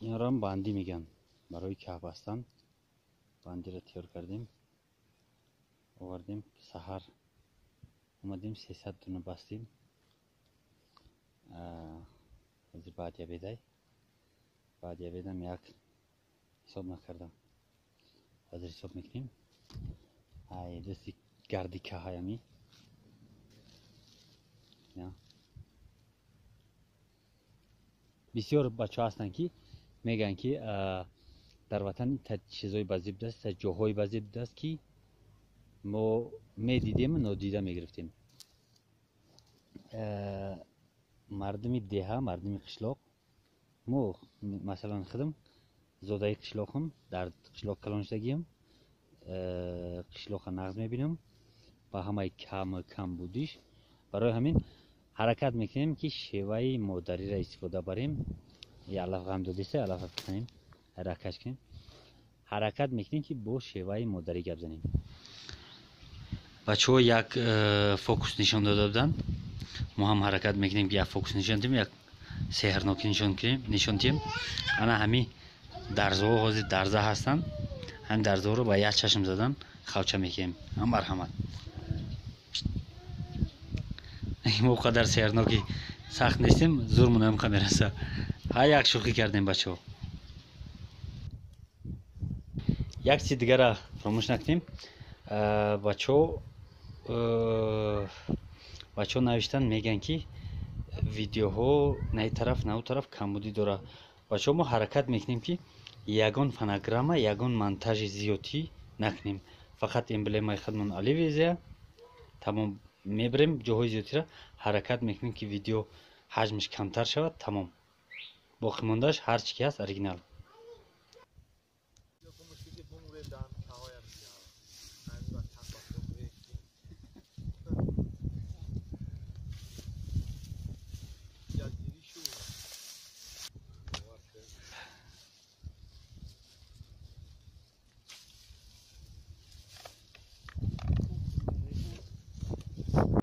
Инро ҳам бандӣ мегӯянд. Барои каҳ бастан бандиро тайёр кардем, овардем, саҳар омадем, 300 дона бастем. Ҳозир баъди обедай, баъди обедам як ҳисоб накардам, ҳозир ҳисоб мекунем. Ай дасти гарди каҳаями бисёр бачаҳо ҳастанд, ки мегӯянд, ки дар ватан чизҳои базеб аст, ҷоҳои базеб аст, ки мо медидем, нодида мегирифтем. Мардуми деҳа, мардуми қишлоқ, мо масалан худам зодаи қишлоқам, дар қишлоқ калон шудагиам, қишлоқа нағз мебинам ба ҳамаи каму камбудиш. Барои ҳамин ҳаракат мекунем, ки шеваи модариро истифода барем. Алаф ғам додиста, алафа кунем, ҳаракат кунем. Ҳаракат мекунем, ки бо шеваи модарӣ гап занем. Бачаҳо як фокус нишон дода буданд, мо ҳам ҳаракат мекунем, ки як фокус нишон диҳем, як сеҳрнокӣ нишон диҳем. Ана ҳами дарзаҳо ҳозир дарза ҳастанд, ҳамин дарзаҳоро ба як чашм задан хавча мекунем. Ҳам марҳамат. Мо қадар сеҳрноки сахт нестем, зурмон ҳам мераса. Ҳа, як шӯхӣ кардем, бачаҳо. Як чизи дигара фаромӯш накунем, бачаҳо. Бачаҳо навиштанд, мегӯянд, ки видеоҳо на ин тараф, на ӯ тараф камбудӣ дорад. Бачаҳо, мо ҳаракат мекунем, ки ягон фонограмма, ягон монтажи зиёдтӣ накунем, фақат эмблемаи худмон Оливезия, тамом. Мебарем ҷоҳои зиёдтира, ҳаракат мекунем, ки видео ҳаҷмаш камтар шавад, тамом. Боқимондааш ҳар чӣ ки ҳаст, оригинал.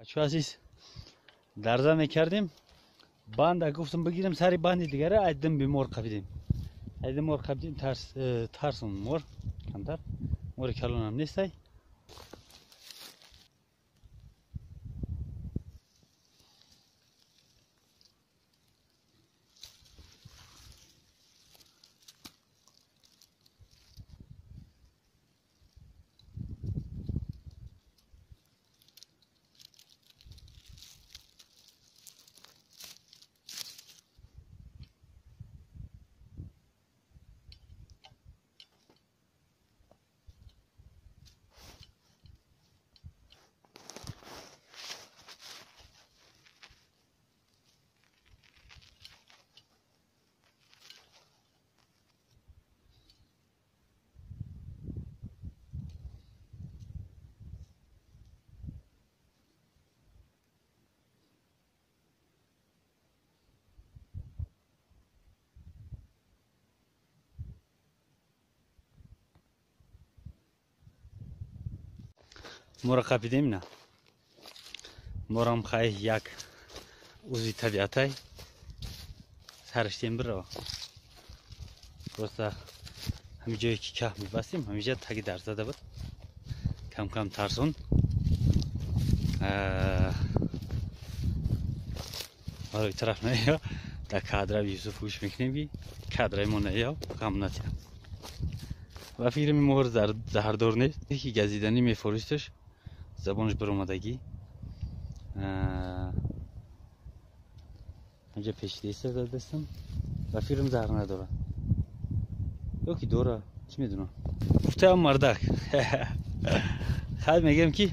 Бачаҳо азиз, дарза мекардем, банда гуфтам бигирем, сари банди дигара айдим бемор қабидем, айдим мор қабидем. Тарсун мор камтар, мори калонам нестай. Моро қапидем, на морам хай як узви табиатай, сариштем бирава. Просто ҳамин ҷое ки каҳ мебастем, ҳаминҷа таги дар зада буд, кам кам тарсон. Барои тараф наё, дар кадра Юсуф гӯш мекунем, ки кадраи мо наё, ғам натиҳам. Ва фикрам мор заҳрдор нест, ки газиданӣ мефористаш, забонаш баромадагӣ. Ҳамҷа печидеста дар дастам, ва фикрам заҳр надорад ё ки дора, чӣ медонам. Гуфтаам мардак хайр, мегӯям, ки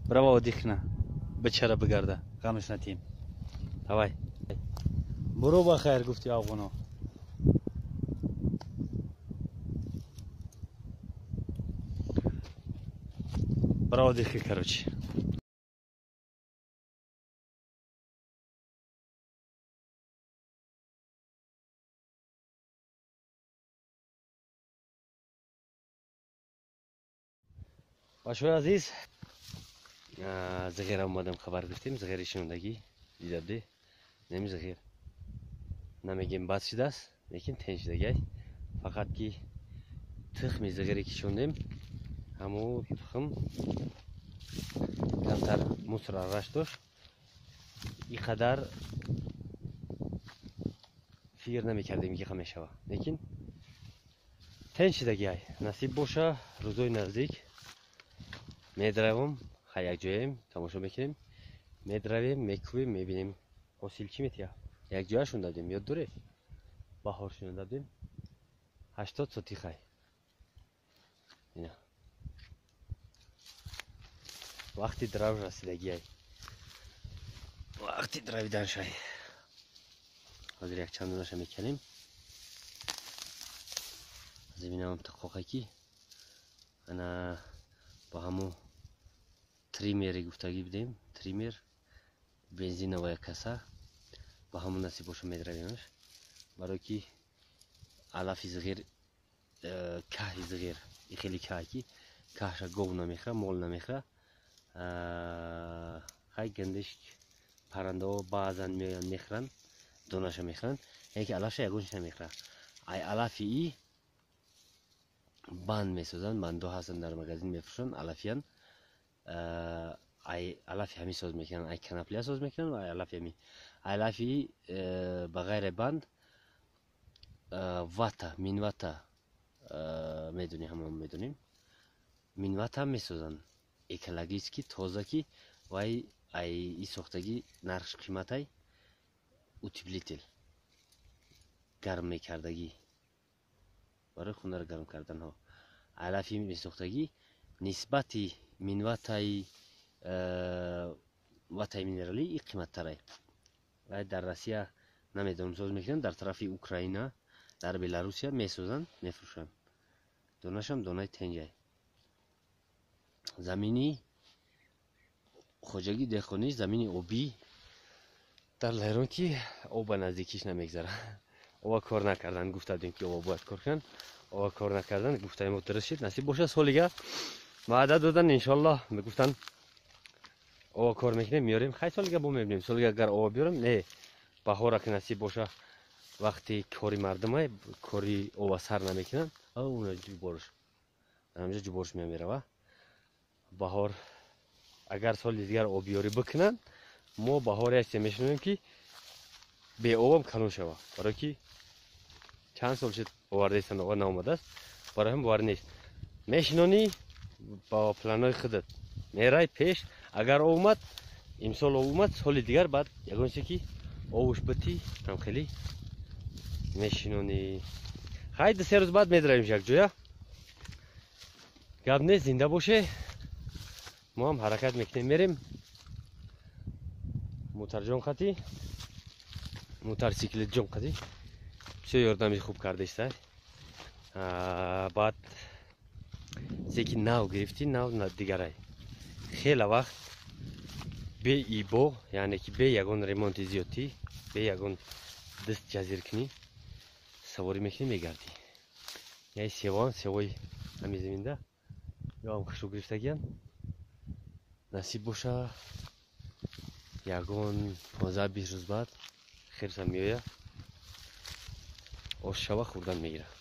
брава оддӣ куна, бичара, бигарда, ғамаш натиҳем. Давай, буро, ба хайр, гуфти афғоно. Браво, дихи, короче. Бачаҳои азиз, зиғера омадам, хабар гирифтем, зиғери шинондагӣ дида будӣ. Инами зиғир. Намегем бад шидааст, лекин тен шидагай. Фақат ки тухми зиғире ки шондем, ҳамо тухм камтар мусор араш дошт. И қадар фикр намекардем ки мешава, лекин тен шидагиай. Насиб боша, рӯзои наздик медравом, хай якҷояем, тамошо мекунем, медравем, мекӯбем, мебинем ҳосил чӣ метиҳад. Якҷоя шунда будем, ёд доред? Баҳор шунда будем, 80 сотих ай. Ина вақти драв расидагиай, вақти дравиданшай. Ҳозир якчанд донаша меканем. Ҳозир бинамам тақоқа ки ана ба ҳамо триммери гуфтагӣ будем, триммер бензиновая каса, ба ҳамон насиб боша медравемаш, барое ки алафи зиғир, каҳи зиғир и хеле каҳ ки каҳша гов намехӯра, мол намехӯра. Хай гандиш паррандаҳо баъзан меоянд, мехӯранд, донаша мехӯранд, яке алафша ягон чиз намехӯра. Ай алафи и банд месозанд, бандҳо ҳастанд, дар магазин мефурӯшанд, алафиян. Ай алафи ҳамин соз мекунанд, ай конопля соз мекунанд ва ай алафи ҳамин. Алафи ба ғайри банд вата, минвата медонем, ҳамамо медонем, минвата месозанд, экологически тоза ки вай ай и сохтагӣ нархш қиматай. Утеплитель гарм мекардагӣ, барои хонаро гарм карданҳо алафи месохтагӣ нисбати минватаи ватаи минералӣ и қиматтарай. Вай дар Россия намедонам соз мекунанд, дар тарафи Украина, дар Беларусия месозанд, мефурӯшанд. Донашам донаи тенҷай. Замини хоҷагии деҳқонӣ, замини обӣ дар Лайрон ки об ба наздикиш намегзара. Ова кор накардан, гуфта будем ки ова бояд кор кунанд, ова кор накардан, гуфтаи мо дуруст шид. Насиб боша, солига ваъда додан, иншоаллоҳ, мегуфтанд ова кор мекунем, меорем. Хай, солига бо мебинем, солига агар ова биёрем, не баҳора ки насиб боша, вақти кори мардумай, кори ова сар намекунанд, уна ҷуборш ҳамҷа ҷуборш мемерава. Баҳор агар соли дигар обиёрӣ бикунанд, мо баҳоре ҳастем мешунавем ки беобам калон шава, барое ки чанд сол шуд овардаистанд, ова наомадааст, барои ҳам бовар нест. Мешинонӣ ба планҳои худат мерай пеш, агар об омад, имсол об омад, соли дигар баъд ягон чизе ки овуш битӣ ҳам хеле мешинонӣ. Хай, 2-3 рӯз баъд медравем якҷоя, гап нест, зинда боше. Мо ҳам ҳаракат мекунем, мерем мутарҷон қати, мотарсиклетҷон қати бисёр ёрдами хуб кардаиста. Баъд чизе ки нав гирифтӣ, нав дигарай, хеле вақт беибо, яъне ки бе ягон ремонти зиёдтӣ, бе ягон даст ҷазир кунӣ, саворӣ мекунӣ, мегардӣ. Яъне севоам севои ҳамин заминда ёам хушрӯ гирифтагиян. Насиб боша, ягон 15-20 рӯз баъд хирса меоя, ош шава, хӯрдан мегирад.